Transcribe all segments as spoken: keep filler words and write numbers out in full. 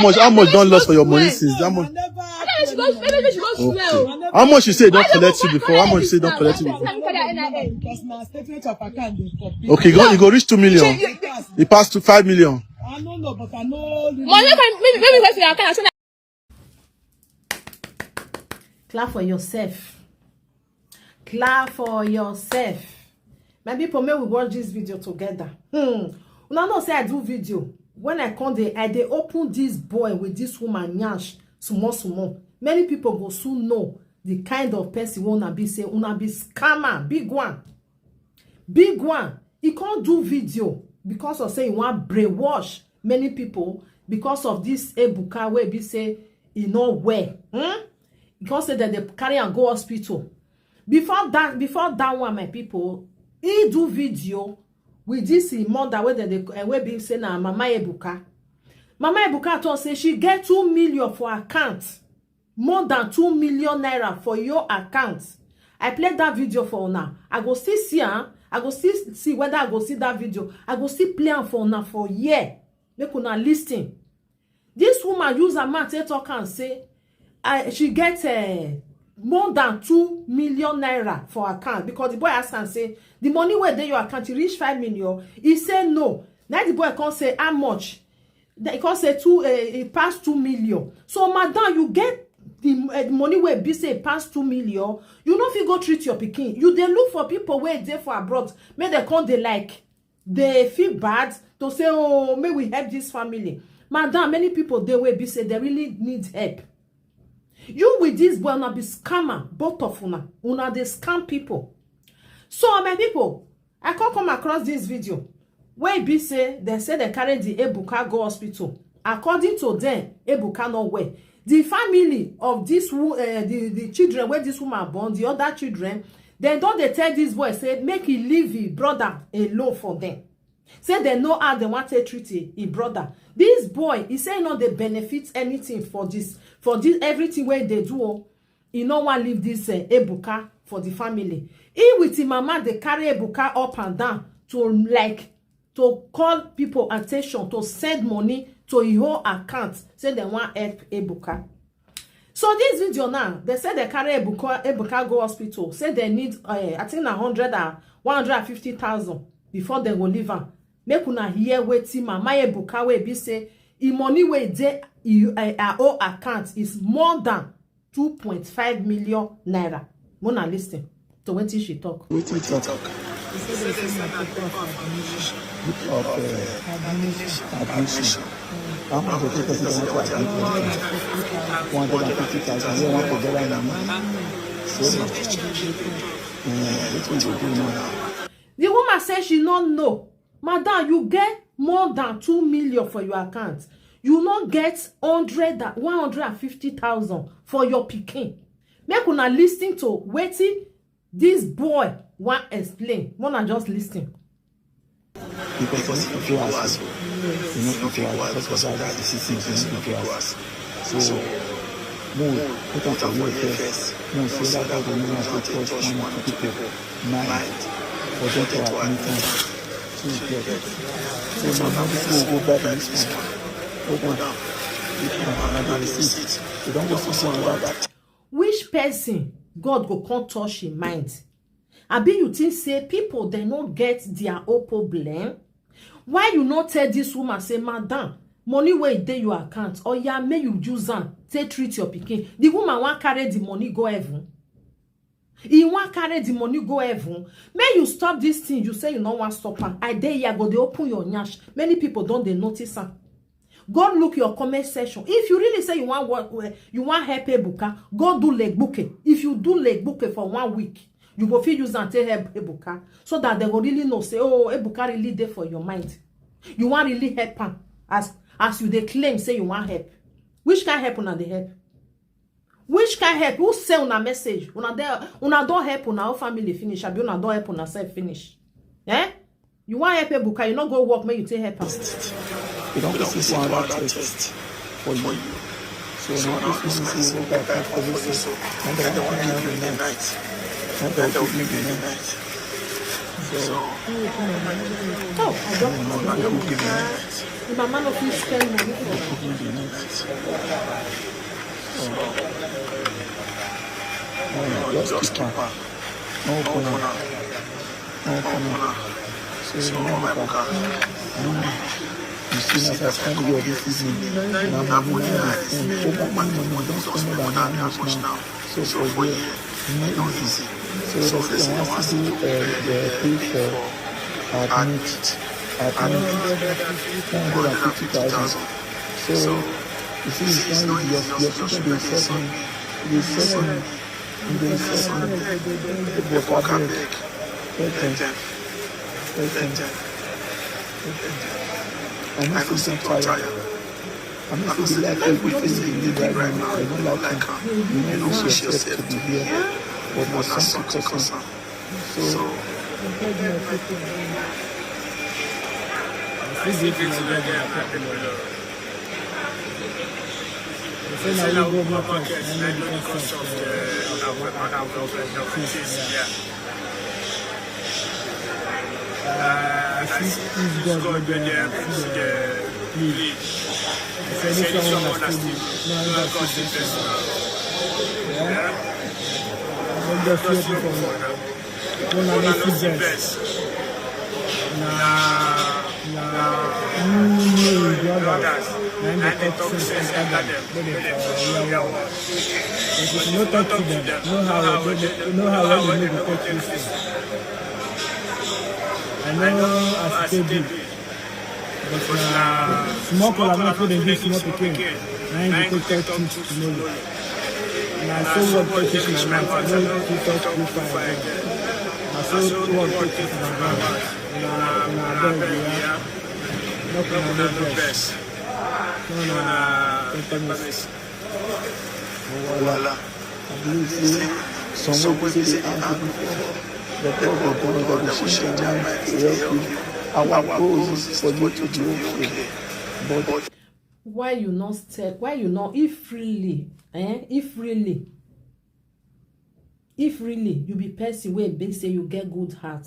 much, how much don lost for your money since? How much? Okay. How much you say don collect you before? How much you say don collect you before? Okay, go, you go reach two million. E pass to five million. Money can maybe maybe go to your account. Clap for yourself. Clap for yourself. My people, may we watch this video together. Hmm. Una know say I do video. When I come dey, I dey open this boy with this woman nyash small small. Many people go soon know the kind of person wey una be, say una be scammer, big one. Big one. He can't do video because of say he want brainwash many people because of this Ebuka wey be say he no well. Hmm? He can't say that they carry and go hospital. Before that, before that one, my people, he do video with this him mother wey dem dey, eh, wey be say na Mama Ebuka. Mama Ebuka talk say she get two million for account, more than two million naira for your account. I play that video for una. I go still see am. I go still see whether I go see that video. I go still play am for una for here. Make una listen. This woman use her mouth take talk and say, I, she get, eh, more than two million naira for account because the boy ask am say, the money wey dey your account, e reach five million? He say no. Now the boy come say, how much? He come say two, eh, e pass two million. So madam, you get the, eh, the money wey be say e pass two million. You no fit go treat your pikin. You dey look for people wey dey for abroad, make dem come dey like dey feel bad to say, oh, may we help this family. Madam, many people dey wey be say they really need help. You with this boy, una be scammer, both of una. Una dey scam people. So my people, I come come across this video wey be say they say they carry the Ebuka go hospital. According to them, Ebuka no well. The family of this wo-, eh, the, the children wey this woman born, the other children, dem don dey tell this boy say make he leave him brother alone for them. Say dem know how dem wan take treat him, him brother. This boy, he say he no dey benefit anything for this, for this everything wey he dey do o. He no wan leave this, eh, Ebuka for the family. He with him mama dey carry Ebuka up and down to, like, to call people attention, to send money to his whole account, say dem wan help Ebuka. So this video now, they say they carry Ebuka, Ebuka go hospital, say they need, eh, I think na hundred and, one hundred and fifty thousand before they go leave am. Make una hear wetin Mama Ebuka wey be say him money wey dey, eh, her own account is more than two point five million naira. Make una listen to wetin she talk. Wetin you talk? People of, eh, admission. How much dey take person to want to admit? One hundred and fifty thousand. You want to get that money? So much. Eh, wetin you do now? The woman say she no know. Madam, you get more than two million for your account. You no get hundred, one hundred and fifty thousand for your pikin. Make una listen to wetin this boy wan explain. Make una just listen. Because you need to go house. You need to go house because of that decision. You need to go house. So, no, put on for me first. No, so that God will not take touch one of the people mind. For them to admit them. So, you get it. So, my mom will go back this one. Hold on. This one, another receipt. You don't go see someone like that. Which person God go come touch him mind? Abi you think say people dem no get their own problem? Why you no tell this woman say, madam, money wey dey your account, oya, make you use am take treat your pikin? The woman wan carry the money go heaven. He wan carry the money go heaven. Make you stop this thing. You say you no wan stop am. I dey here, go dey open your nyash. Many people don dey notice am. Go look your comment section. If you really say you wan work well, you wan help Ebuka, go do legbuke. If you do legbuke for one week, you go fit use am take help Ebuka, so that they go really know say, oh, Ebuka really dey for your mind. You wan really help am as, as you dey claim say you wan help. Which kind help una dey help? Which kind help? Who send una message? Una dey, una don help una whole family finish, abi una don help una self finish? Eh? You wan help Ebuka, you no go work, make you take help am. You don go see one other test for you. So now this one is over by five for this. And the one in the night. And the one in the night. So, oh, I don't know. The mama no fit spend money for her. No, just keep am. No open am. No open am. So, you know, you see, as I come here this evening, na money I dey spend. Over money, money, don spend more than how much now. So for here, e no easy. So they say I want to do uh, the pay for admit, admit one hundred and fifty thousand. So you see, it's not easy. Your, your children dey insult me. They insult me. They insult me. But abeg, let them, let them. I know say dem tire. I know say the life wey we dey live right now, I no like am. You no wish yourself to be here, but na something cause am. So, I see if God go there and see the plea. If any someone has told you, no, I don't see personal. Yeah? I don't just hear people. Una no see vex. Na, na, you know the others. Na im dey talk sense enter dem. Make dem for hear one. But if you no talk to dem, know how well dem, know how well dem no go take this thing. I know as e take be. But na small kola nut wey dem give small pikin, na im dey take talk truth tomorrow. Na so world take finish my mouth, I no fit talk too far again. Na so world take finish my mouth. Una, una abeg, yeah. Make una no vex. No, na pepper mix. Voila. I believe say some wey be say dey angry before, the God go come, dem go change their mind, dey help you. Our goal is for you to be okay. But why you no step? Why you no? If really, eh? If really, if really you be person wey be say you get good heart,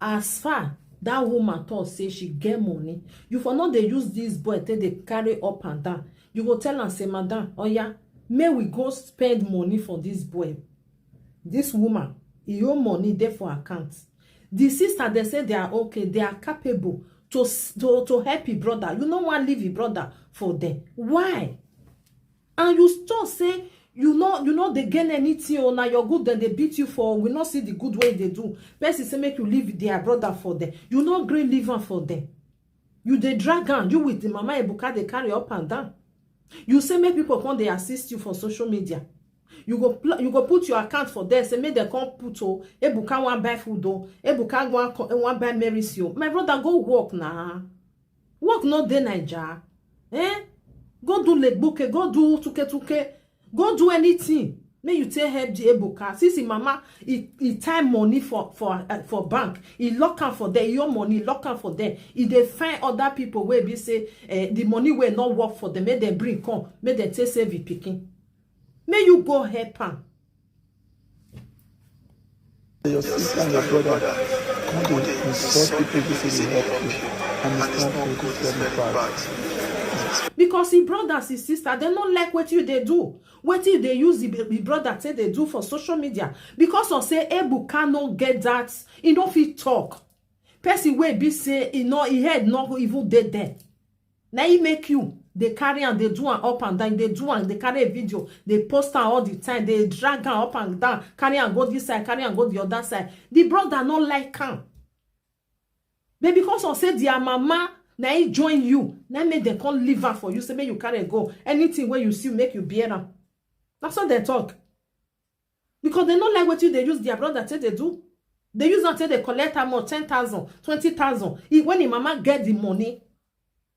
as far that woman talk say she get money, you for no dey use this boy take dey carry up and down. You go tell am say, "Madam, oya, make we go spend money for this boy." This woman, e own money dey for account. The sister, they say they are okay, they are capable to s- to to help your brother. You no wan leave your brother for them. Why? And you still say you no, you no dey gain anything. Oh, na your good dem dey beat you for. We no see the good wey you dey do. Person say make you leave their brother for them. You no gree leave am for them. You dey drag am. You with the mama Ebuka dey carry up and down. You say make people come dey assist you for social media. You go pl- you go put your account for there. Say make dem come put, oh, Ebuka wan buy food, oh, Ebuka wan co- wan buy mercy, oh. My brother, go work na. Work no dey Naija. Eh? Go do legbuke, go do tuke tuke, go do anything. Make you take help the Ebuka. Since him mama, he, he tie money for for uh, for bank. He lock am for there. He own money, lock am for there. He dey find other people wey be say uh, the money wey no work for them, make dem bring come, make dem take save the pikin. Make you go help am. Your sister and your brother come dey insult people wey say dey help you, and it's not good, it's very bad. Because him brothers, him sister, dem no like wetin you dey do. Wetin you dey use the, the brother take dey do for social media? Because of say Ebuka no get that, he no fit talk. Person wey be say he no, he head no even dey there. Na he make you dey carry am, dey do am up and down, dey do am, dey carry a video, dey post am all the time, dey drag am up and down, carry am go this side, carry am go the other side. The brother no like am. But because of say their mama na he join you, na make dem come leave am for you, say make you carry go. Anything wey you see, make you bear am. Na so dem talk. Because dem no like wetin dem use their brother take dey do. Dem use am take dey collect am more, ten thousand, twenty thousand. He, when him mama get the money,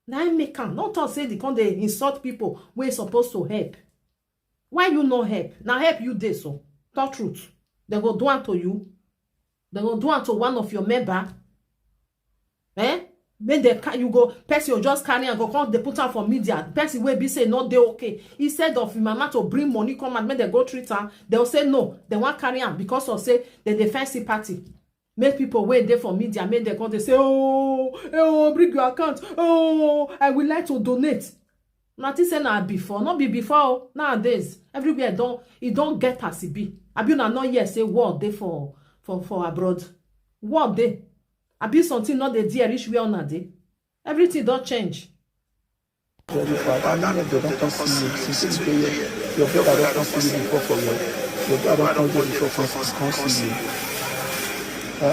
na him make am. No talk say they come dey insult people wey suppose to help. Why you no help? Na help you dey so. Talk truth. Dem go do am to you. Dem go do am to one of your member. Eh? Make dem ca- you go, person go just carry am go come dey put am for media. Person wey be say no dey okay. Instead of him mama to bring money come out, make dem go treat am. Dem go say no, dem wan carry am because of say dem dey find sympathy. Make people wey dey for media, make dem come dey say, "Oh, eh, oh, bring your account. Oh, I would like to donate." Na think say na before, no be before o. Nowadays, everywhere don, e don get as e be. Abi una no hear say war dey for, for, for abroad? War dey. Abi something no dey there reach where una dey? Everything don change. Very bad. I mean, if they don't come see you, since you dey here, your brother don come see you before for your, your brother don come here before for come see you. Huh?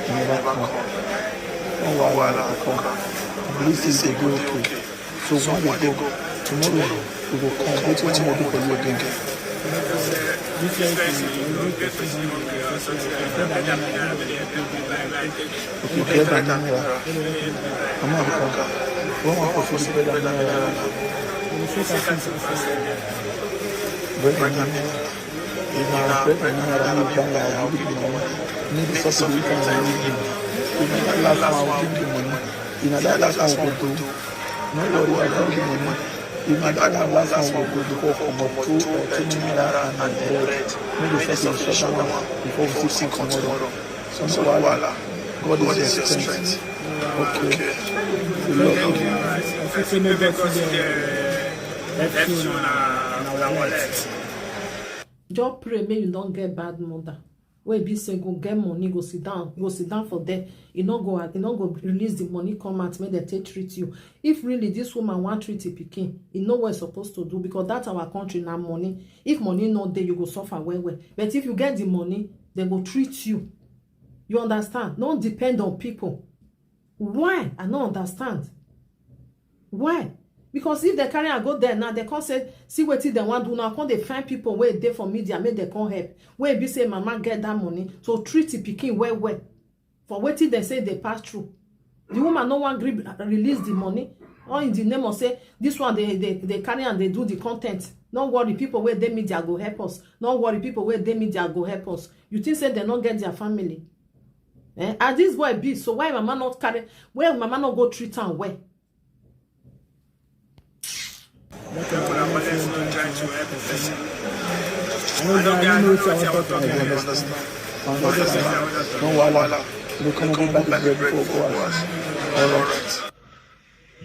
You never come. No wahala, you go come. I believe say you go dey okay. So when you go, tomorrow you go come. Wetin I wan do for you again? Okay, get that naira. Come on, come. One, one for fifty, get that naira. Break that naira. If na break that naira, you buy, I will give you money. Maybe something you can give me. If na that last one, I will give you money. If na that last one, we go do. No worry, I will give you money. If na that one last one, we go do. Before comot two or two naira and bread. Make the first one shut down before we see come tomorrow. So no wahala. God is your strength. Okay. We love you. I fit say make God see the help you na, na wallet. Just pray make you don't get bad mother. Wey be say go get money, go sit down, go sit down for there. E no go, e no go release the money come out, make dem take treat you. If really this woman wan treat the pikin, e know what e suppose to do, because that our country na money. If money no dey, you go suffer well well. But if you get the money, dem go treat you. You understand? No depend on people. Why? I no understand. Why? Because if dem carry am go there now, dem come say, see wetin dem wan do now, come dey find people wey dey for media, make dem come help. Wey be say mama get that money, so treat the pikin well well. For wetin dem say dey pass through. The woman no wan gree release the money. All in the name of say, this one dey, dey, dey carry am, dey do the content. No worry, people wey dey media go help us. No worry, people wey dey media go help us. You think say dem no get their family? Eh? As this boy be, so why mama not carry, why mama not go treat am well? Make una always no try to help person. I no, I no know wetin I wan talk about. I understand. I understand. No wahala. You come and bring back the bread before we go house. All right.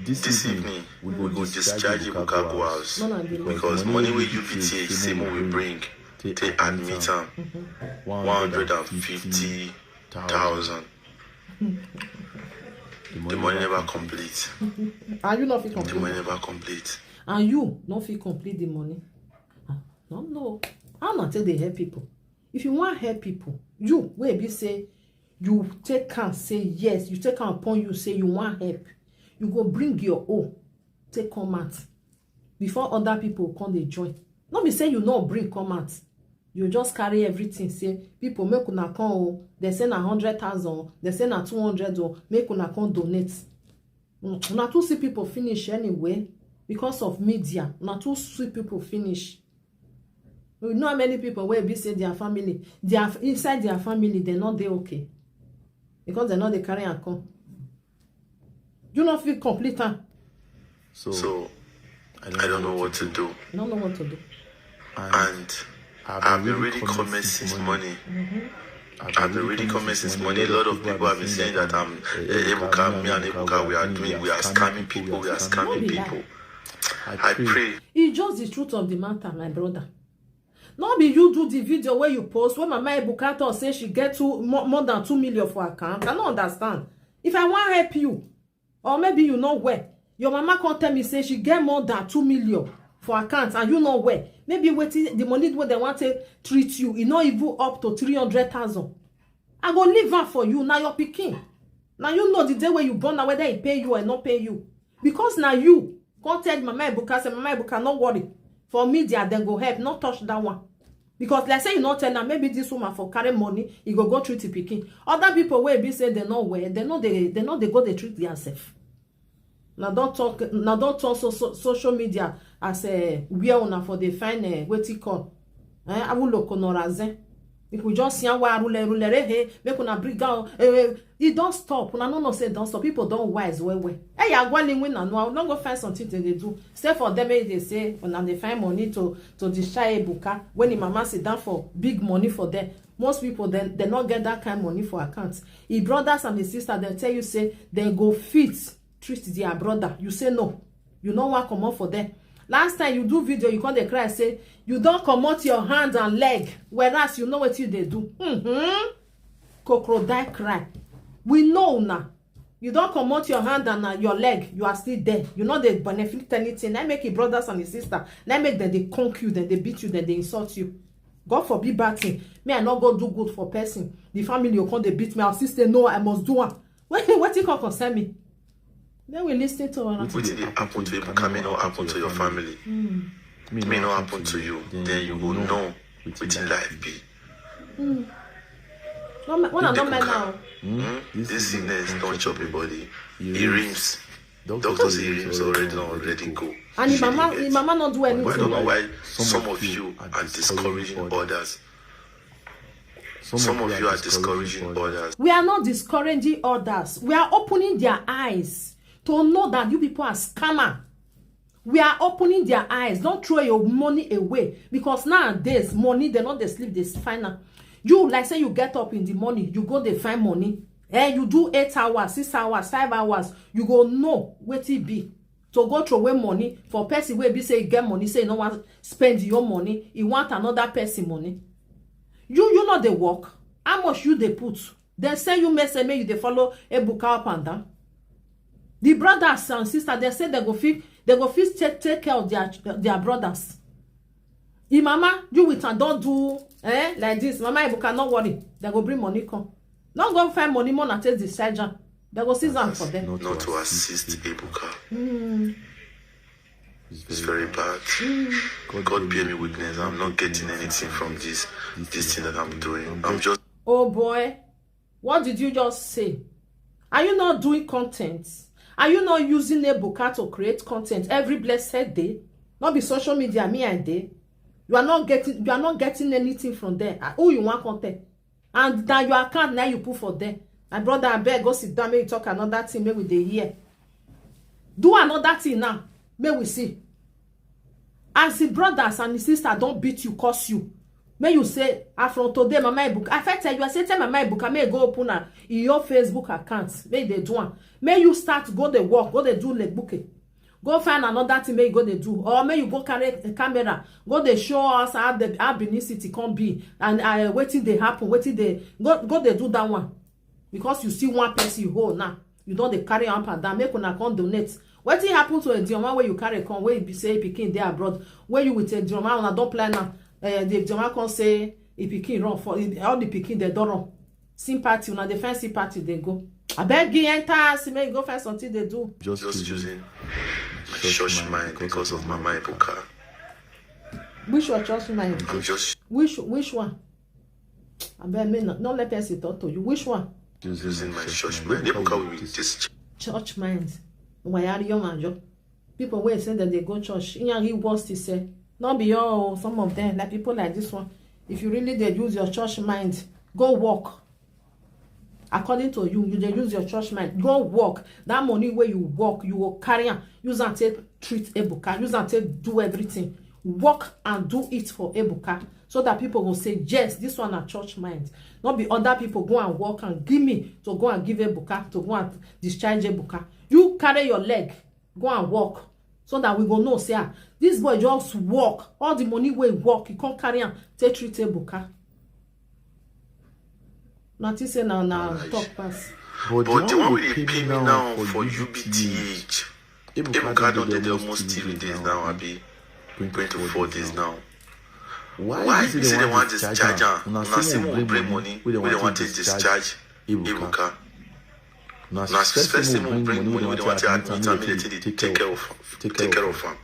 This evening, we go discharge Ebuka go house. No, no, no. Because money wey you fit say, say make we bring, take admit am. One hundred and fifty thousand. The money never complete. And you no fit complete. The money never complete. And you no fit complete the money. Ah, no, no. How una take dey help people? If you wan help people, you wey be say you take am say yes, you take am upon you say you wan help, you go bring your own, take come out before other people come dey join. No be say you no bring come out. You just carry everything, say, "People, make una come o." They say na hundred thousand, they say na two hundred o, make una come donate. Mm, una too see people finish anyway because of media. Una too see people finish. You know how many people wey be say their family, their, inside their family, they no dey okay because they no dey carry am come. You no fit complete am. So, I don't know what to do. You no know what to do. And I've been really coming since morning. I've been really coming since morning. A lot of people have been saying that I'm, eh, Ebuka, me and Ebuka, we are doing, we are scamming people, we are scamming people. I pray. It's just the truth of the matter, my brother. No be you do the video where you post when Mama Ebuka talk say she get two, more, more than two million for account. I no understand. If I wan help you, or maybe you no well, your mama come tell me say she get more than two million for account and you no well. Maybe wetin the money wey dem wan take treat you, e no even up to three hundred thousand. I go leave am for you. Na your pikin. Na you know the day wey you born, na whether e pay you or no pay you. Because na you come tell Mama Ebuka say, "Mama Ebuka, no worry. For media, dem go help. No touch that one." Because like say you no tell am, maybe this woman for carry money, e go go treat the pikin. Other people wey be say dem no well, dem no dey, dem no dey go dey treat theirself. Na don talk, na don turn so, so, social media as, eh, where una for dey find, eh, wetin call, eh, awuloko norazen. If we just see am, wa rule, rule, eh, eh, make una bring down, eh, eh, e don stop. Una no know say e don stop. People don wise well well. Eh, ya gwali win na no, no go find something to dey do. Stay for them, eh, dey say una dey find money to, to discharge Ebuka when the mama sit down for big money for them. Most people, dem dem no get that kind money for account. Him brothers and his sister, dem tell you say dem go fit treat their brother. You say no, you no wan comot for there. Last time you do video, you come dey cry say you don comot your hand and leg, whereas you know wetin you dey do. Mm-hmm. Crocodile cry. We know una. You don comot your hand and uh, your leg, you are still there. You no dey benefit anything. Na make him brothers and his sister, na make dem dey conk you, dem dey beat you, dem dey insult you. God forbid bad thing. Me, I no go do good for person. The family go come dey beat me. I still say no, I must do am. Wetin come concern me? Then we listen to una. Wetin dey happen to Ebuka may not happen to your family. May not happen to you. Then you go know wetin life be. Una no mind now. This sickness don chop your body. E rims. Doctor say e rims already don already go. And him mama, him mama no do I don't know anything. Why some of you are discouraging others. Some of you are discouraging others. We are not discouraging others. We are opening their eyes to know that you people are scammer. We are opening their eyes. Don't throw your money away, because nowadays money, dem no dey sleep, dem find am. You, like say you get up in the morning, you go dey find money. Eh, you do eight hours, six hours, five hours, you go know wetin e be to go throw away money for person wey be say e get money, say e no wan spend your money, e want another person money. You, you no dey work. How much you dey put? Dem send you message make you dey follow Ebuka up and down. The brothers and sisters, dem say dem go fit, dem go fit take, take care of their, their brothers. Him mama, you with am don do, eh, like this. Mama Ebuka, no worry. Dem go bring money come. No go find money, make una take discharge am. Dem go seize am for there. Not to assist Ebuka. It's very bad. God bear me witness. I'm not getting anything from this this thing that I'm doing. I'm just Oh boy, what did you just say? Are you not doing content? Are you not using Ebuka to create content every blessed day? Not be social media, me and day. You are not getting, you are not getting anything from there. Ah, who you want content? And now your account now you put for there. My brother, I beg, go sit down, make you talk another thing, make we dey hear. Do another thing now, make we see. As the brothers and the sisters don't beat you, curse you. May you say, ah, from today, Mama Ebuka. I first tell you, I say, tell Mama Ebuka, may go open a, your Facebook account. May they do one. May you start, go the work, go they do like bouquet. Go find another thing, may you go they do. Or may you go carry a camera, go they show us how the how Benin City can be. And uh, waiting they happen, waiting they go, go they do that one. Because you see one person you hold now, you don't dey carry am up and down. Make una come donate. Wetin happen to Edioma wey you carry come, wey be say pikin dey abroad, wey you with Edioma, una don plan am. Uh, the Edioma come say e pikin run for all the pikin dem don run. Sympathy, una dey find sympathy dey go. Abeg, give enter house, make you go find something dey do. Just using my church mind because of Mama Ebuka. Which one, church mind? I'm just Which which one? Abeg, me no, no let person talk to you. Which one? Using my church mind. Ebuka will be this Church mind. Wayari young and young. People wey say that they go church. Iyan he worst he say. Not be all, some of them, like people like this one. If you really dey use your church mind, go work. According to you, you dey use your church mind. Go work. That money where you work, you will carry am. Use am take treat Ebuka. Use am take do everything. Work and do it for Ebuka. So that people will say, yes, this one a church mind. Not be other people go and work and give me to go and give Ebuka, to go and discharge Ebuka. You carry your leg, go and work. So that we go know, say, ah, this boy just work. All the money wey work, he can't carry am, take treat Ebuka. Nothing say now, now talk pass. But the one wey dey pay me now for U B T H. Ebuka don dey there almost three days now, abi going to four days now. Why be say dem wan discharge am? Una say make we bring money wey dem wan take discharge Ebuka. Na first say make we bring money wey dem wan take admit am, make dem take dey take care of take care of am.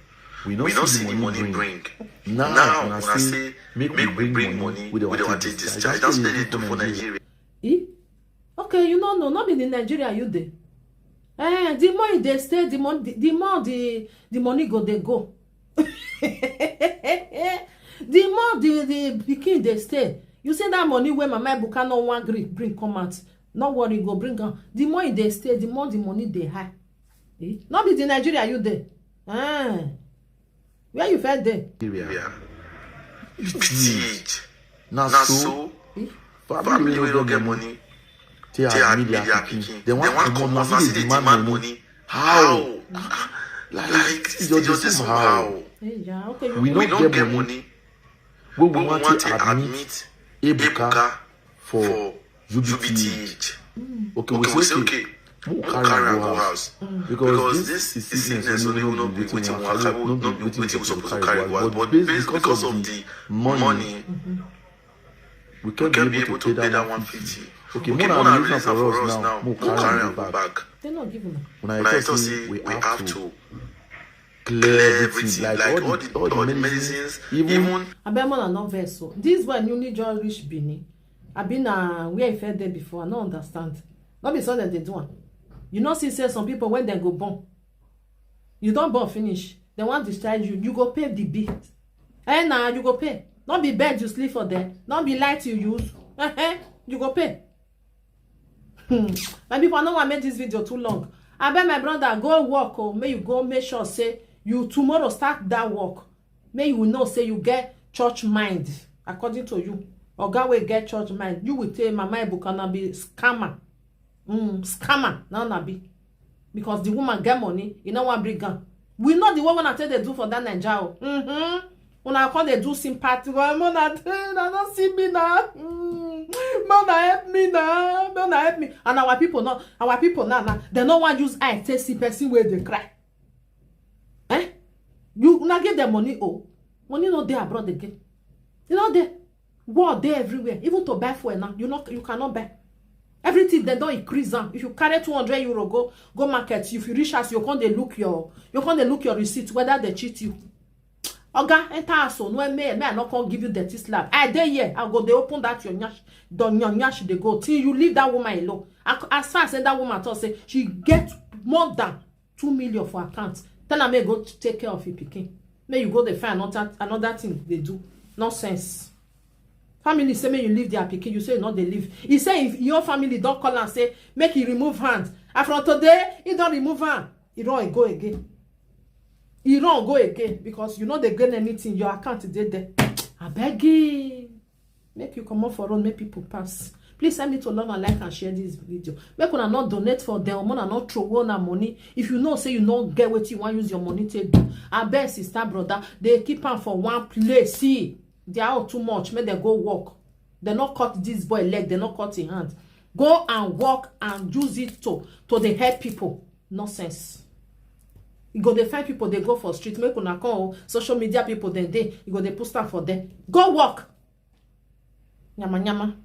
We no see the money bring. Now una say make we bring money wey dem wan take discharge. That's what dem dey do for Nigeria. Eh? Okay, you no know, not be the Nigeria you dey. Eh, the more e dey stay, the more the, the more the the money go dey go. The more the the pikin dey stay, you see that money wey Mama Ebuka no wan gree bring come out. No worry, go bring am. The more e dey stay, the more the money dey high. Eh? Not be the Nigeria you dey. Ah. Where you fed dey? Nigeria. Petite. Na so. Eh? Family wey no get money, take admit their pikin. Dem wan comot, na still dey demand money. How? Like, it's just dey somehow. We no get money. Wey we wan take admit Ebuka for U B T H. Okay, we say, okay, make we carry am go house. Because this is sickness, only we no be wetin we waka, no be wetin we suppose to carry go house. But because of the money, we can be able to pay that one fifty. Okay, more na release am for us now. Make we carry am go back. Dem no give una. Una talk say we have to clear everything, like all the, all the medicines, even. Abeg, una no vex o. This boy newly just reach Benin. Abi na where he first dey before? I no understand. No be so dem dey do am. You no see say some people, when dem go born, you don born finish, dem wan discharge you, you go pay the bill. Eh, na you go pay. No be bed you sleep for there, no be light you use. Eh, eh, you go pay. Hmm. My people, I no wan make this video too long. Abeg, my brother, go work o. Make you go make sure say you tomorrow start that work. Make you know say you get church mind. According to you, oga wey get church mind, you will tell Mama Ebuka na be scammer. Mm, scammer na una be. Because the woman get money, e no wan bring am. We know the one wey una take dey do for that Naija o. Mm-hmm. Una come dey do sympathy. Well, una dey, una no see me na. Mm. Una help me na. Una help me. And our people now, our people now, now, dem no wan use eye take see person wey dey cry. Eh? You, una give dem money o. Money no dey abroad again. E no dey. War dey everywhere. Even to buy fuel now, you no, you cannot buy. Everything dem don increase am. If you carry two hundred euro go, go market, if you reach house, you come dey look your, you come dey look your receipt whether dem cheat you. Oga, enter house o. No, may, may I not come give you dirty slap. I dey here. I go dey open that your nyash, the your nyash dey go till you leave that woman alone. I, as far as say that woman talk say she get more than two million for account, tell am make go take care of your pikin. Make you go dey find another, another thing dey do. Nonsense. Family say make you leave their pikin, you say you no dey leave. He say if your family don call am say make he remove hand, and from today he don remove hand, he run go again. He run go again because you no dey gain anything. Your account dey there. Abeg, make you comot for road, make people pass. Please help me to love and like and share this video. Make una no donate for them, una no throw away una money. If you know say you no get wetin you wan use your money take do, abeg, sister, brother, dey keep am for one place. See, they are all too much. Make dem go work. Dem no cut this boy leg, dem no cut him hand. Go and work and use it to, to dey help people. Nonsense. You go dey find people dey go for street, make una come o. Social media people dem dey, you go dey post am for there. Go work. Nyama nyama.